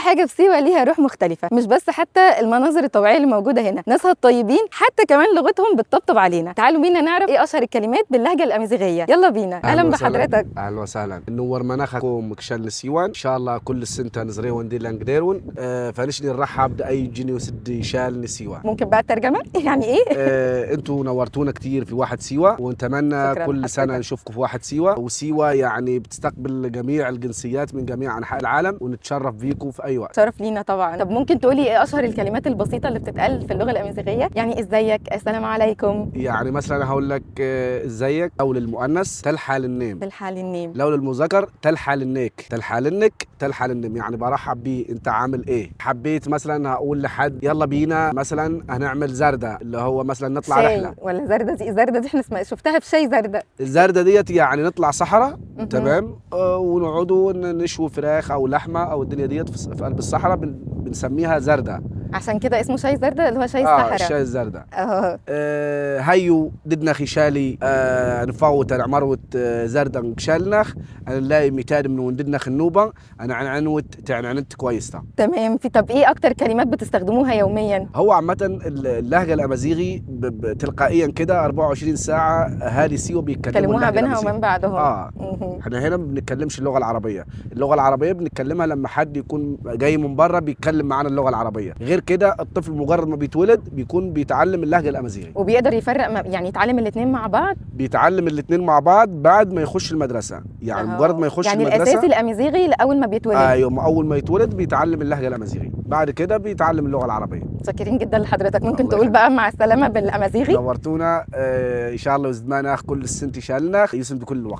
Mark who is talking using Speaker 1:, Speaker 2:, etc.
Speaker 1: حاجة في سيوه ليها روح مختلفة، مش بس حتى المناظر الطبيعية اللي موجودة هنا، ناسها الطيبين، حتى كمان لغتهم بتطبطب علينا. تعالوا بينا نعرف ايه اشهر الكلمات باللهجة الامازيغية. يلا بينا. اهلا بحضرتك.
Speaker 2: اهلا وسهلا. نور مناخكم كشال سيوان ان شاء الله كل السنة نزريون دي لانجديرون. فنشني نرحب باي جيني وسدي شال سيوان.
Speaker 1: ممكن بقى الترجمة؟ يعني ايه؟
Speaker 2: انتوا نورتونا كتير في واحد سيوه، ونتمنى
Speaker 1: شكراً
Speaker 2: كل
Speaker 1: حضرتك.
Speaker 2: سنة نشوفكم في واحد سيوه. وسيوه يعني بتستقبل جميع الجنسيات من جميع انحاء العالم، ونتشرف بيكم في اي وقت.
Speaker 1: شرف لينا طبعا. طب ممكن تقولي ايه اشهر الكلمات البسيطة اللي بتتقال في اللغة الامازيغية؟ يعني ازيك، السلام عليكم.
Speaker 2: يعني مثلا هقول لك ازيك او للمؤنث تلحى للنيم،
Speaker 1: بالحال النيم.
Speaker 2: لو للمذكر تلحى للنيك، تلحى للنك، تلحى للنم، يعني برحب بيه انت عامل ايه. حبيت مثلا هقول لحد يلا بينا مثلا هنعمل زردة، اللي هو مثلا نطلع
Speaker 1: شاي
Speaker 2: رحله.
Speaker 1: ولا زردة؟ دي زردة دي احنا شفتها في شاي زردة.
Speaker 2: الزردة ديت يعني نطلع صحراء،
Speaker 1: مهم.
Speaker 2: تمام، ونقعدوا نشوي فراخ او لحمه او الدنيا ديت في قلب الصحراء، بنسميها زردة.
Speaker 1: عشان كده اسمه شاي زردة اللي هو شاي الصحراء.
Speaker 2: الشاي الزردة.
Speaker 1: اه.
Speaker 2: هيو ددنا خشالي نفوت عمروت زردة نكشالنخ انا نلاقي ميتاد من ونددنا خنوبة انا عنعنوت تعنعنت كويس.
Speaker 1: تمام. في طب ايه اكتر كلمات بتستخدموها يوميا؟
Speaker 2: هو عامة اللهجة الأمازيغي تلقائيا كده 24 ساعة أهالي سيوة بيتكلموا
Speaker 1: بيتكلموها
Speaker 2: اللهجة
Speaker 1: بينها
Speaker 2: الأمازيغي.
Speaker 1: وبين بعضهم. مهم.
Speaker 2: احنا هنا ما بنتكلمش اللغة العربية، اللغة العربية بنتكلمها لما حد يكون جاي من بره بيتكلم معانا اللغة العربية، غير كده الطفل مجرد ما بيتولد بيكون بيتعلم اللهجة الأمازيغي.
Speaker 1: وبيقدر يفرق يعني يتعلم الاثنين مع بعض؟
Speaker 2: بيتعلم الاثنين مع بعض بعد ما يخش المدرسة، يعني مجرد ما يخش
Speaker 1: يعني
Speaker 2: المدرسة.
Speaker 1: الاساسي الامازيغي اول ما بيتولد.
Speaker 2: ايوه، اول ما يتولد بيتعلم اللهجة الأمازيغي، بعد كده بيتعلم اللغة العربية.
Speaker 1: متشكرين جدا لحضرتك. ممكن
Speaker 2: الله
Speaker 1: تقول
Speaker 2: يخليك.
Speaker 1: بقى مع السلامة بالامازيغي؟
Speaker 2: نورتونا. ان شاء الله وزدمانا كل السنة شالنا يسند كل الوقت.